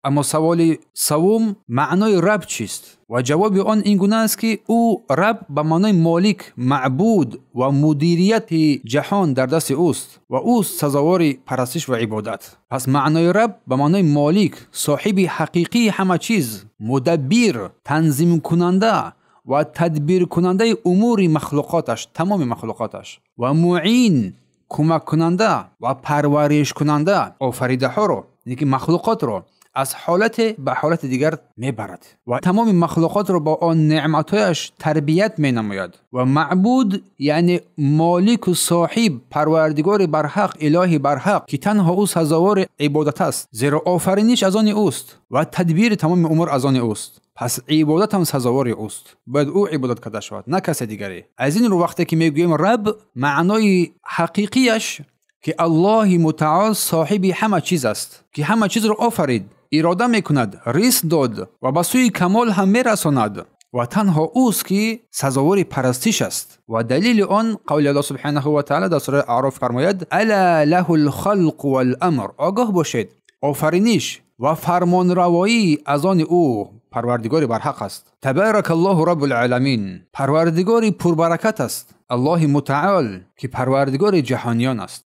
Аммо саволи севум маънои раб чист? Ва ҷавоби он ин гуна аст, ки ӯ раб ба маънои молик, маъбуд ва мудирияти ҷаҳон дар дасти ӯст ва ӯст сазовори парастиш ва ибодат. Пас маънои раб ба маънои молик, соҳиби ҳақиқии ҳама чиз, мудаббир, танзимкунанда ва тадбиркунандаи умури махлуқоташ, тамоми махлуқоташ ва муин, кӯмаккунанда ва парваришкунанда офаридаҳоро, яъне ки махлуқотро аз ҳолате ба ҳолати дигар мебарад ва тамоми махлуқотро бо он неъматҳояш тарбият менамояд. Ва маъбуд яъне молику соҳиб, парвардигори барҳақ, илоҳи барҳақ, ки танҳо ӯ сазовори ибодат аст, зеро офариниш аз они ӯст ва тадбири тамоми умур аз они ӯст. Пас ибодат ҳам сазовори ӯст, бояд ӯ ибодат карда шавад, на касе дигаре. Аз ин рӯ вақте ки мегӯем раб, маънои ҳақиқияш ки Аллоҳи мутаол соҳиби ҳама чиз аст, ки ҳама чизро офарид, ирода мекунад, ризқ дод ва ба сӯи камол ҳам мерасонад ва танҳо ӯст ки сазовори парастиш аст. Ва далели он қавли Аллоҳ субҳанаҳу ва таъала дар сураи Аъроф фармояд: ала лаҳу лхалқу вал-амр. Огоҳ бошед, офариниш ва фармонравоӣ аз они ӯ парвардигори барҳақ аст. Табарака Аллоҳу раббул оламин. Парвардигори пурбаракат аст Аллоҳи мутаол, ки парвардигори ҷаҳониён аст.